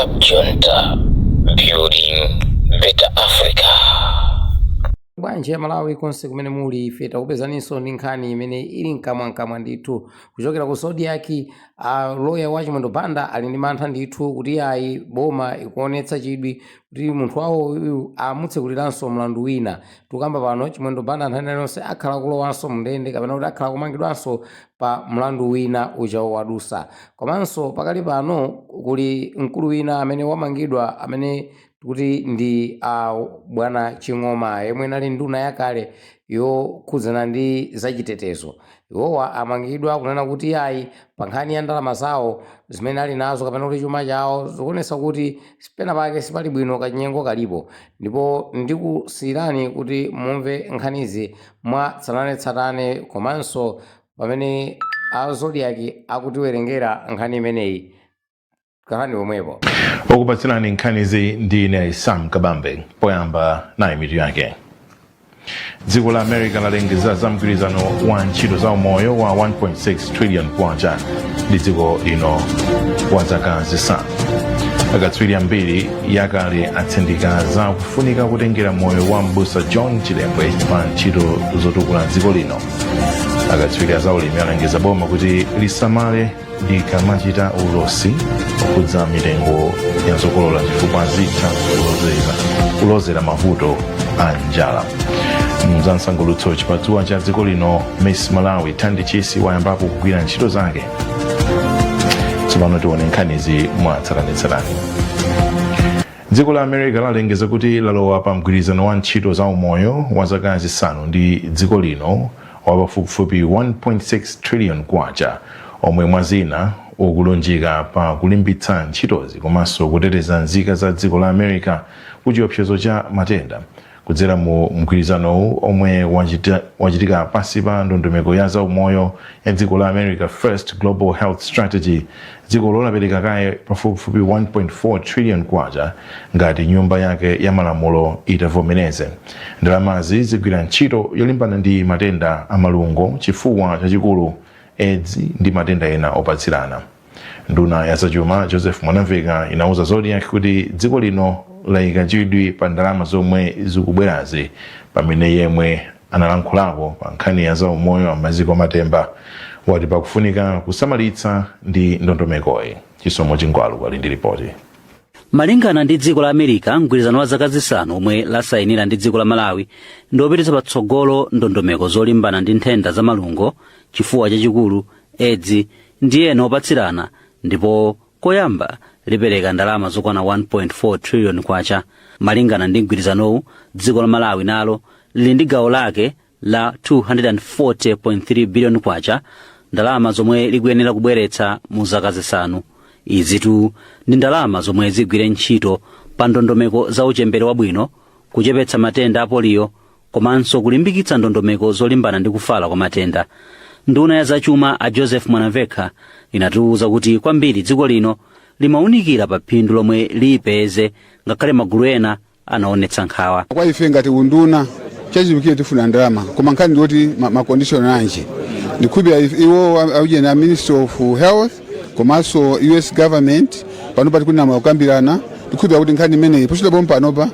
Junta, building better Africa. Bwanji Malawi konse kumene muli? Ife takupezaninso ndi nkhani imene ili mkamwamkamwa ndithu kuchokera ku Zodiak. Loya wa Chimwendo Banda ali ndi mantha ndithu kuti ayi, boma ikuonetsa chidwi kuti munthu wawo uyu amutsekuliranso mlandu wina. Tikukamba pano, Chimwendo Banda nthawi iliyonse akhala kulowanso mndende kapena kuti akhala kumangidwanso pa mlandu wina uja wadusa. Komanso pakali pano kuli mkulu wina amene wamangidwa, amene kuti ndi bwana Ching'oma, yemwe inali nduna yakale yokhudzana ndi zachitetezo. Iwowa amangidwa kunena kuti ayi, pa nkhani ya ndalama zawo zimene ali nazo kapena kuti chuma chawo, zikuonetsa kuti pena pake sipali bwino, kachinyengo kalipo. Ndipo ndikusiyirani kuti mumve nkhanizi mwa tsatanetsatane, komanso pamene a Zodiak akutiwerengera nkhani imeneyi, khalani pomwepo. Okupatsirani nkhanizi ndine Sam Kabambe. Poyamba nayi mitu yake. Dziko la America lalengeza za mgwirizano wa ntchito za umoyo wa 1.6 trillion kwacha ndi dziko lino wa zaka 5. Akatswiri ambiri yakale atsindika za kufunika kutengera moyo wa mbusa John Chilembwe pa ntchito zotukula dziko lino. Akatswiri a zaulimi alangiza boma kuti lisamale likamachita ulosi okhudza mitengo ya zokolola, chifukwa zitha kulozera mavuto a njala. Mzamsangulutso, chipatsuwa cha dziko lino Miss Malawi Thandi Chisi wayambapo kugwira ntchito zake. Tsopano tione nkhanizi mwatsatanetsatane. Dziko la America lalengeza kuti lalowa pa mgwirizano wa ntchito za umoyo wa zaka 5 ndi dziko lino wa pafupifupi 1.6 trillion kwacha, omwe mwazina ukulunjika pa kulimbitsa ntchitozi komanso kuteteza nzika za dziko la America ku chiopsezo cha matenda. Kudzera mu mgwirizanowu, omwe wachitika pansi pa ndondomeko ya zaumoyo ya dziko la America First Global Health Strategy, dziko lapereka kaye pafupifupi 1.4 trillion kwacha ngati nyumba yake ya malamulo itavomereze. Ndalamazi zigwira ntchito yolimbana ndi matenda a malungo, chifuwa chachikulu, AIDS ndi matenda ena opatsirana. Nduna ya zachuma Joseph Mwanamveka inauza Zodiak kuti dziko lino layika chidwi pa ndalama zomwe zikubwerazi, pamene yemwe analankhulako pa nkhani ya zaumoyo a Maziko Matemba wati pakufunika kusamalitsa ndi ndondomekoyi. Chisomo Chingwalu ali ndi ripoti. Malingana ndi dziko la America, mgwirizano wa zaka 5 omwe lasayinira ndi dziko la Malawi ndi wopititsa patsogolo ndondomeko zolimbana ndi nthenda za malungo, chifuwa chachikulu, AIDS ndi ena opatsirana, ndipo koyamba lipereka ndalama zokwana 1.4 trillion kwacha. Malingana ndi mgwirizanowu, dziko la Malawi nalo lili ndi gawo lake la 240.3 billion kwacha, ndalama zomwe likuyenera kubweretsa mu zaka 5 izitu. Ndi ndalama zomwe zigwire ntchito pa ndondomeko za uchembere wabwino, kuchepetsa matenda a poliyo komanso kulimbikitsa ndondomeko zolimbana ndi kufala kwa matenda. Nduna ya zachuma a Joseph Mwanamvekha inatiwuza kuti kwambiri dziko lino limawunikira pa phindu lomwe liyipeze, ngakhale magulu ena anaonetsa nkhawa. Kwa ife ngati unduna, chachiwikire tifuna ndalama, koma nkhani ndikuti ma condition anji. Ndikhulupira iwo aujeni a Ministry of Health komanso US government panopa tikunama kukambirana. Ndikhulupira kuti nkhani imeneyi posachedwa panopa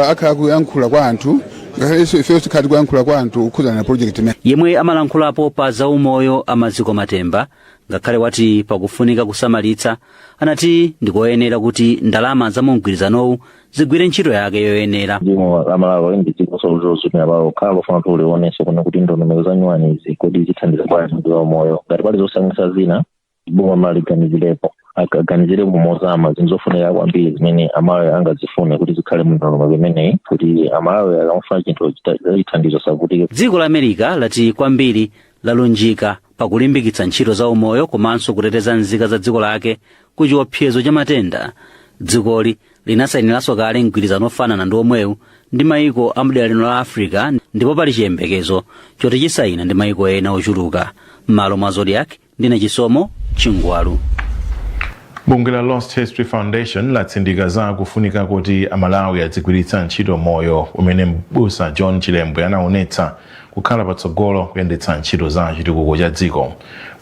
akhala kuyankhula kwa anthu, ngakhalenso ifeyo tikhala tikuyankhula kwa anthu kukhudzana na project imene. Yemwe amalankhulapo pa zaumoyo a Maziko Matemba, ngakhale wati pakufunika kusamalitsa, anati ndikoyenera kuti ndalama za mumgwirizanowu zigwire ntchito yake yoyenera. Dziko la Malawi ndi dziko lozumira palokha, lofuna kuti ulionenso kuno kuti ndondomeko za nyuwani izi kodi zithandiza bwanji ndi zaumoyo. Ngati pali zosamalitsa zina, boma maliganizirepo, aganizirepo mozama zinthu zofunika kwambiri zimene Amalawi angazifune kuti zikhale mu ndondomeko imeneyi, kuti Amalawi akamafuna chinthu chithandizo savutike. Dziko la America lati kwambiri lalunjika pakulimbikitsa ntchito za umoyo komanso kuteteza nzika za dziko lake ku chiopsezo cha matenda. Dzikoli linasayiniranso kale mgwirizano ofanana ndi omwewu ndi mayiko a mdera lino la Africa, ndipo pali chiyembekezo choti chisayina ndi mayiko ena ochuluka. M'malo mwa Zodiak, ndine Chisomo Chingwalu. Bungwe la Lost History Foundation latsindika za kufunika kuti Amalawi adzigwiritsa ntchito moyo umene mbusa John Chilembwe anaonetsa kukhala patsogolo kuyendetsa ntchito za chitukuko cha dziko.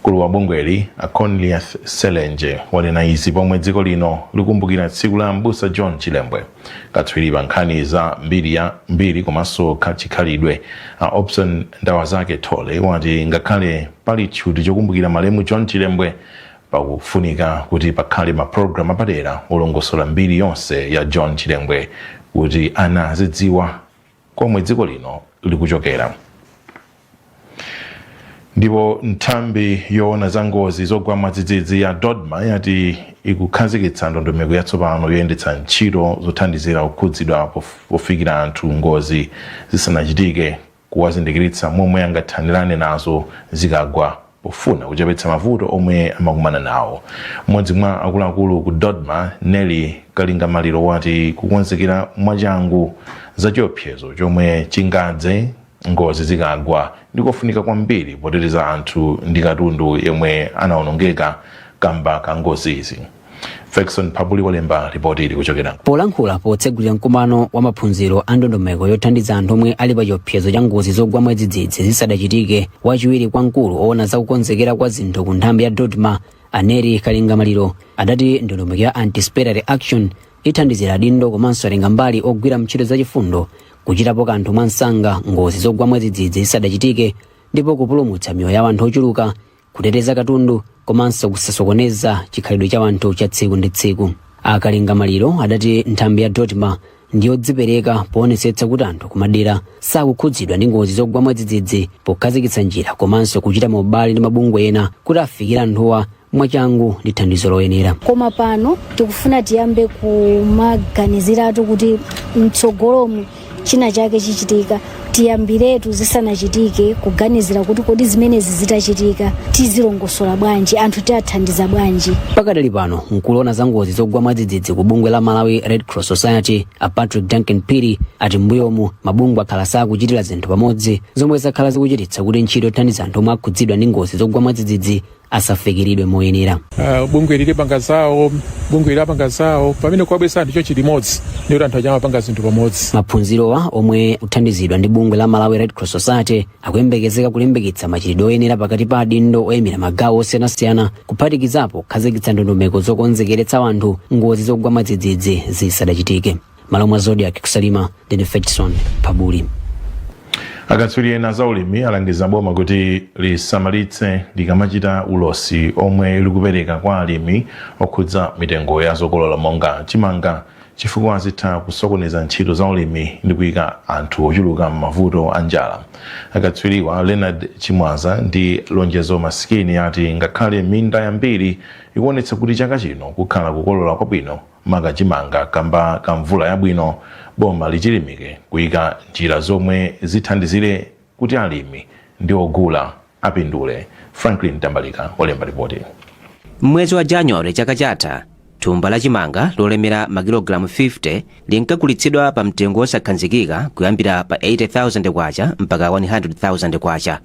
Mkulu wa bungweli, a Cornelius Selenje, wanena izi pomwe dziko lino likumbukira tsiku la Mbusa John Chilembwe. Katswiri pa nkhani za mbiri ya mbiri komanso chikhalidwe, a Obson Ndawazake Thole, wati ngakhale pali tchuti chokumbukira malemu John Chilembwe, pakufunika kuti pakhale mapulogalamu apadera olongosola mbiri yonse ya John Chilembwe kuti ana azidziwa komwe dziko lino likuchokera. Ndipo nthambi yoona za ngozi zogwa mwadzidzidzi ya DoDMA yati ikukhazikitsa ndondomeko yatsopano yoyendetsa ntchito zothandizira kukhudzidwa pofikira anthu ngozi zisanachitike, kuwazindikiritsa momwe angathanirane nazo zikagwa, pofuna kuchepetsa mavuto omwe amakumana nawo. Mmodzi mwa akuluakulu ku DoDMA, Nelly Kalingamaliro, wati kukonzekera mwachangu za chiopsezo chomwe chingadze ngozi zikagwa ndikofunika kwambiri poteteza anthu ndi katundu yemwe anawonongeka kamba ka ngozi izi. Ferguson Pabuli walemba ripoti ili kuchokera Polankhula potsegulira mkumano wa maphunziro a ndondomeko yothandiza anthu omwe ali pa chiopsezo cha ngozi zogwa mwadzidzidzi zisadachitike, wachiwiri kwa mkulu owona za kukonzekera kwa zinthu ku nthambi ya DoDMA, a Nelly Kalingamaliro, adati ndondomeko ya anticipatory action ithandizira adindo komanso atenga mbali ogwira ntchito zachifundo kuchitapo kanthu mwansanga ngozi zogwa mwadzidzidzi zisadachitike, ndipo kupulumutsa miyoyo ya anthu ochuluka, kuteteza katundu komanso kusasokoneza chikhalidwe cha anthu cha tsiku ndi tsiku. A Kalingamaliro adati nthambi ya DoDMA ndiyodzipereka poonetsetsa kuti anthu kumadera sakukhudzidwa ndi ngozi zogwa mwadzidzidzi, pokhazikitsa njira komanso kuchita maubale ndi mabungwe ena kuti afikire anthuwa mwachangu ndi thandizo loyenera. Koma pano tikufuna tiyambe kumaganiziratu kuti mtsogolomu china chake chichitika, tiyambiretu zisanachitike kuganizira kuti kodi zimenezi zitachitika tizilongosola bwanji, anthu tiathandiza bwanji. Pakadali pano, mkulu owona za ngozi zogwa mwadzidzidzi ku bungwe la Malawi Red Cross Society, a Patrick Duncan Phiri, ati m'mbuyomu mabungwe akhala sakuchitira zinthu pamodzi, zomwe zakhala zikuchititsa kuti ntchito yothandiza anthu omwe akhudzidwa ndi ngozi zogwa mwadzidzidzi asafikiridwe moyenera. Bungwe lili panga zawo, bungwe lili panga zawo, pamene kuwabwesa anthu chochi limodzi ndikuti anthu aja amapanga zinthu pamodzi. Maphunzirowa, omwe kuthandizidwa ndi bungwe la Malawi Red Cross Society, akuyembekezeka kulimbikitsa machitidwe oyenera pakati pa adindo oyimira magawo osiyanasiyana, kuphatikizapo kukhazikitsa ndondomeko zokonzekeretsa anthu ngozi zogwa mwadzidzidzi zisadachitike. Malo mwa Zodiak ku Salima, ndine Ferguson Pabuli. Akatswiri ena za ulimi alangiza boma kuti lisamalitse likamachita ulosi omwe likupereka kwa alimi okhudza mitengo ya zokolola monga chimanga, chifukwa zitha kusokoneza ntchito za ulimi ndi kuyika anthu ochuluka m'mavuto a njala. Akatswiriwa, Leonard Chimwaza ndi Lonjezo Masikini, ati ngakhale minda yambiri ikuonetsa kuti chaka chino kukhala kukolola kwabwino, maka chimanga, kamba ka mvula yabwino, boma lichilimike kuyika njira zomwe zithandizire kuti alimi ndi ogula apindule. Franklin Tambalika walemba ripoti. Mwezi wa Januwale chaka chatha, thumba la chimanga lolemera makilogalamu 50 linkagulitsidwa pa mtengo wosakhazikika kuyambira pa 80,000 kwacha mpaka 100,000 kwacha.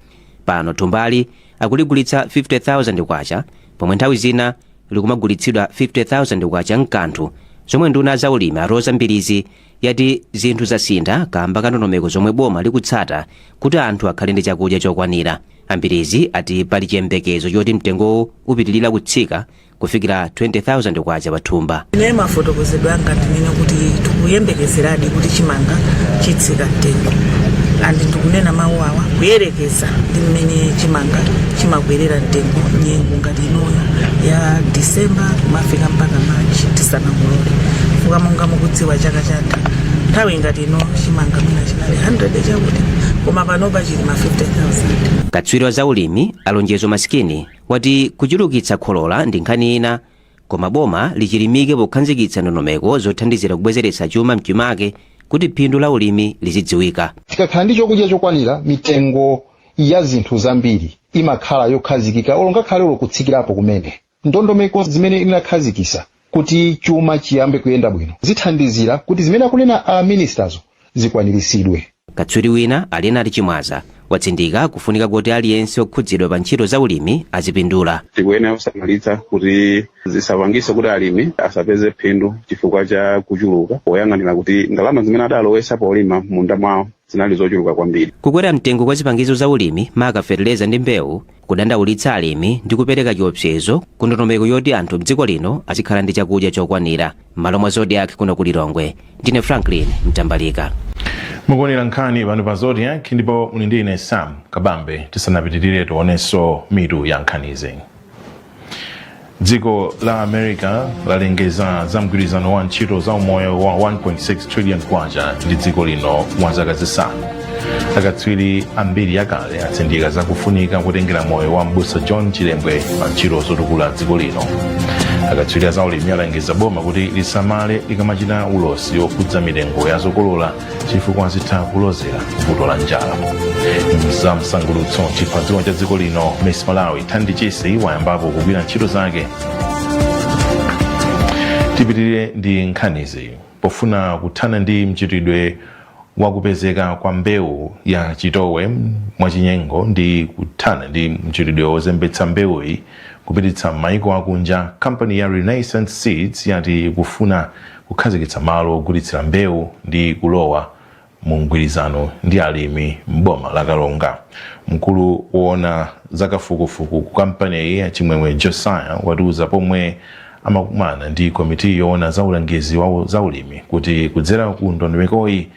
Pano thumbali akuligulitsa 50,000 kwacha, pomwe nthawi zina likumagulitsidwa 50,000 kwacha mkanthu, zomwe nduna za ulimi a Roza Mbilizi yati zinthu zasintha kamba ka ndondomeko zomwe boma likutsata kuti anthu akhale ndi chakudya chokwanira. A Mbilizi ati pali chiyembekezo choti mtengowu upitilira kutsika kufikira 20,000 kwacha pa thumba. Ine mafotokozedwe anga ndinene kuti tikuyembekezeradi kuti chimanga chitsika mtengo, and ndikunena mawu awa kuyerekeza ndi mmene chimanga chimakwerera mtengo nyengo ngati inoyo ya Disemba kumafika mpaka Machi tisanakolole, fuka monga mukudziwa, chaka chatha nthawi ngati ino chimanga mwina chinali 100 chakuti, koma panopa chili ma 50,000. Katswiri wa zaulimi a Lonjezo Masikini wati kuchulukitsa kholola ndi nkhani ina, koma boma lichilimike pokhazikitsa ndondomeko zothandizira kubwezeretsa chuma mchimake kuti phindu la ulimi lizidziwika. Tikakhala ndi chokudya chokwanira, mitengo ya zinthu zambiri imakhala yokhazikika, olo ngakhale olo kutsikirapo kumene. Ndondomeko zimene inakhazikisa kuti chuma chiyambe kuyenda bwino zithandizira kuti zimene akunena a ministers zikwaniritsidwe. Katswiri wina, a Leonard Chimwaza, watsindika kufunika kuti aliyense okhudzidwa pa ntchito za ulimi azipindula. Tikuyenera kusamalitsa kuti zisapangise kuti alimi asapeze phindu chifukwa cha kuchuluka, poyang'anira kuti ndalama zimene adalowesa polima munda mwawo Zinali zochuluka kwambiri. Kukwera mtengo kwa zipangizo za ulimi, maka feteleza ndi mbewu, kudandaulitsa alimi ndi kupereka chiopsezo ku ndondomeko yoti anthu mdziko lino azikhala ndi chakudya chokwanira. M'malo mwa Zodiak kuno ku Lilongwe, ndine Franklin Mtambalika. Mukuonera nkhani pano pa Zodiak ndipo muli ndi ine Sam Kabambe. Tisanapitirire, tionenso mitu ya nkhanizi. Dziko la America lalengeza za mgwirizano wa ntchito za umoyo wa 1.6 trillion kwacha ndi dziko lino mwa zaka 5. Akatswiri ambiri yakale atsindika zakufunika kutengera moyo wa Mbusa John Chilembwe pa ntchito zotukula dziko lino. Akatswiri a zaulimi alangiza boma kuti lisamale likamachita ulosi wokhudza mitengo ya zokolola, chifukwa zitha kulozera vuto la njala. Za msangulutso, chiphadziwa cha dziko lino Miss Malawi Thandi Chisi wayambapo kugwira ntchito zake. Tipitirire ndi nkhanizi. Pofuna kuthana ndi mchitidwe wakupezeka kwa mbewu ya chitowe mwachinyengo ndi kuthana ndi mchitidwe wozembetsa mbewuyi kupititsa m'maiko akunja, kampani ya Renaissance Seeds yati ikufuna kukhazikitsa malo ogulitsira mbewu ndi kulowa mu mgwirizano ndi alimi m'boma la Karonga. Mkulu woona zakafukufuku ku kampaniyi, Chimwemwe Josiah, watiuza pomwe amakumana ndi komiti yoona za ulangizi wa zaulimi kuti kudzera ku ndondomekoyi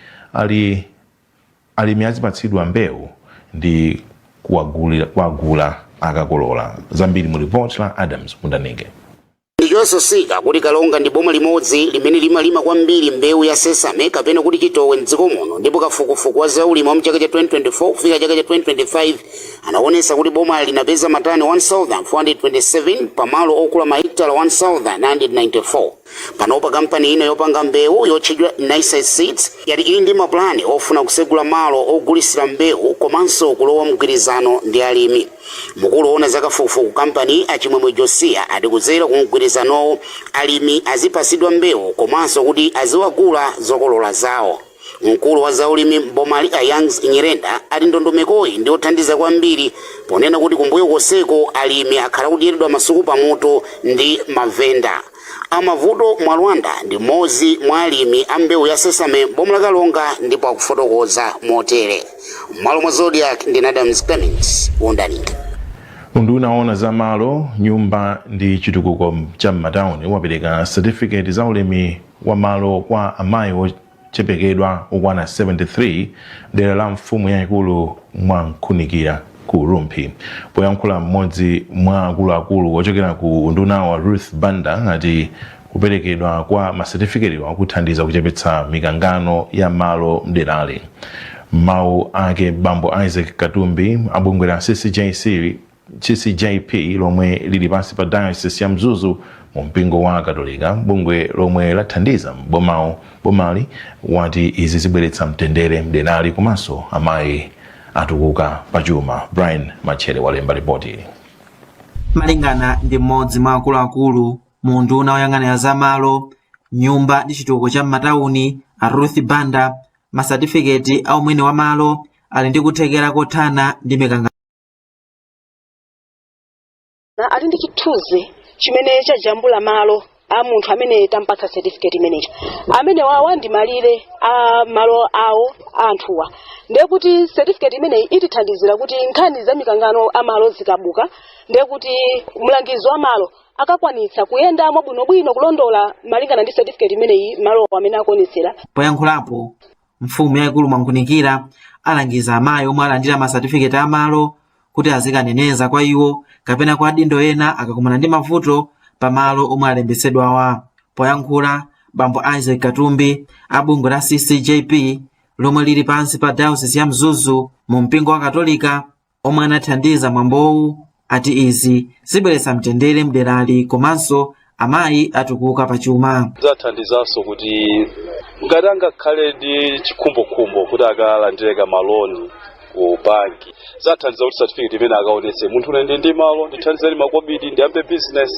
alimi azipatsidwa mbewu ndi kuwagula akakolola. Zambiri mu ripoti la Adams Mundanike. Ndichosasika kuti Karonga ndi boma limodzi limene limalima kwambiri mbewu ya sesame kapena kuti chitowe mdziko muno, ndipo kafukufuku wa zaulimi wa mchaka cha 2024 kufika chaka cha 2025 anaonetsa kuti boma linapeza matani 1427 pamalo okula mahekitala 1994. Panopa kampani ina yopanga mbewu yotchedwa Renaissance Seeds yati ili ndi mapulani ofuna kusegula malo ogulisira mbewu komanso kulowa mgwirizano ndi alimi. Mkulu woona zakafukufuku kampani, Achimwemwe Josiya, ati kudzera ku mgwirizanowo alimi azipatsidwa mbewu komanso kuti aziwagula zokolola zawo. Mkulu wa zaulimi mbomali, a Youngs Nyirenda, ati ndondomekoyi ndi yothandiza kwambiri, ponena kuti kumbuyo konseko alimi akhala kudyeredwa masuku pamutu ndi mavenda. Amavuto Mwalwanda ndi mmodzi mwa alimi a mbewu ya sesame mboma la Karonga ndipo akufotokoza motere. M'malo mwa Zodiak, ndine Adams Clemens Wundaninga. Unduna woona za malo, nyumba ndi chitukuko cha m'matawuni wapereka certificate za ulimi wa malo kwa amayi ochepekedwa okwana 73 dera la mfumu yayikulu Mwankhunikira ku Rumphi. Poyankhula, mmodzi mwa akuluakulu ochokera ku undunawa, Ruth Banda, ati kuperekedwa kwa masetifiketiwa kuthandiza kuchepetsa mikangano ya malo mderali. Mawu ake, bambo Isaac Katumbi abungwe la CCJC CCJP lomwe lili pansi pa Diocese ya Mzuzu mu mpingo wa Katolika, bungwe lomwe lathandiza bomali, wati izi zibweretsa mtendere mderali komanso amayi atukuka pachuma. Brian Machere walemba ripoti ili. Malingana ndi mmodzi mwa akuluakulu mu unduna woyang'anira za malo, nyumba ndi chitukuko cha m'matawuni, a Ruth Banda, masatifiketi a umwini wa malo ali ndi kuthekera kothana ndi mikangano. Ali ndi chithunzi chimene chajambula malo a munthu amene tampatsa certificate imeneyi. Amene wawa ndi malire a malo awo a anthuwa. Ndiye kuti certificate imeneyi itithandizira kuti nkhani za mikangano a malo zikabuka, ndiye kuti mlangizi wa malo akakwanitsa kuyenda mwabwinobwino kulondola malingana ndi certificate imeneyi malo amene akuonetsera. Poyankhulapo, mfumu yayikulu Mwankhunikira alangiza amayi omwe alandira masatifiketi amalo kuti azikaneneza kwa iwo kapena kwa adindo ena akakumana ndi mavuto pa malo omwe alembetsedwawa. Poyankhula, bambo Isaac Katumbi a bungwe la CCJP lomwe lili pansi pa Diocese ya Mzuzu mu mpingo wa Katolika, omwe anathandiza mwambowu, ati izi zibweretsa mtendere mderali komanso amayi atukuka pachuma. Zathandizanso kuti ngati angakhale ndi chikhumbokhumbo kuti akalandire kamaloni ku banki, zathandiza kuti certificate imene akaonetse munthu, "Ine ndi malo, ndithandizeni makobidi ndiyambe business."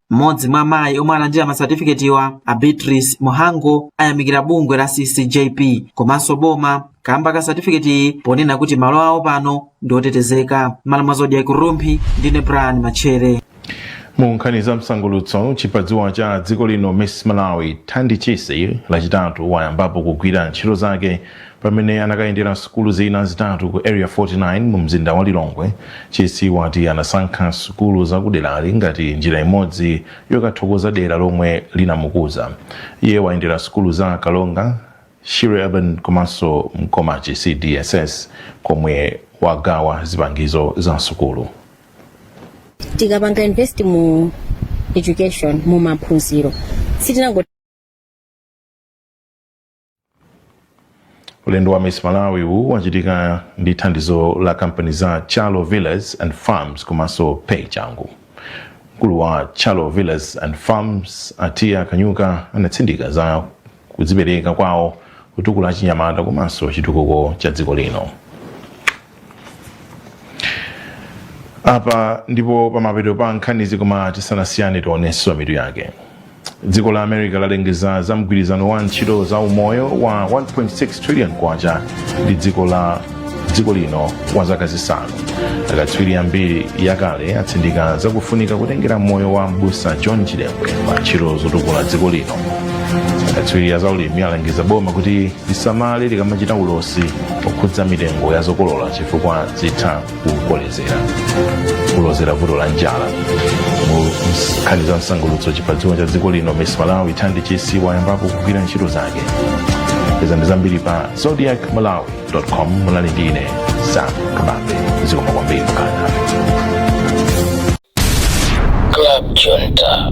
Mmodzi mwa amayi omwe alandira masatifiketiwa, a Beatrice Muhango, ayamikira bungwe la CCJP komanso boma kamba ka satifiketiyi, ponena kuti malo awo pano ndi otetezeka. Malo mwa Zodiak Rumphi, ndine Brian Machere. Mu nkhani za msangulutso, chipadzuwa cha dziko lino Miss Malawi Thandi Chisi Lachitatu wayambapo kugwira ntchito zake. Pamene anakayendera sukulu zina zitatu ku Area 49 mu mzinda wa Lilongwe, Chisi wati anasankha sukulu zakuderali ngati njira imodzi yokathokoza dera lomwe linamukuza. Iye wayendera sukulu za Kalonga, Shire Urban komanso Mkomachi CDSS komwe wagawa zipangizo za sukulu. Tikapanga invest mu education, mu maphunziro, sitinango Ulendo wa Miss Malawi uwu wachitika ndi thandizo la kampani za Chalo Villas and Farms komanso Pay Changu. Mkulu wa Chalo Villas and Farms Atia Kanyuka anatsindika za kudzipereka kwawo kutukula achinyamata komanso chitukuko cha dziko lino. Apa ndipo pamapeto pa nkhanizi, koma tisanasiyane tionenso mitu yake. Dziko la America lalengeza za mgwirizano wa ntchito za umoyo wa 1.6 trillion kwacha ndi dziko lino wa zaka zisanu. Akatswiri ambiri yakale atsindika zakufunika kutengera moyo wa mbusa John Chilembwe pa ntchito zotukula dziko lino. Akatswiri a zaulimi alangiza boma kuti lisamale likamachita ulosi okhudza mitengo ya zokolola chifukwa zitha kukolezera kulozera vuto la njala. Mu nkhani za msangulutso, chiphadzuwa cha dziko lino Miss Malawi Thandi Chisi wayambapo kugwira ntchito zake. Pezani zambiri pa zodiakmalawi.com. Munali ndi ine Sam Kabambe, zikomo kwambiri kukhala nafe. Club Junta,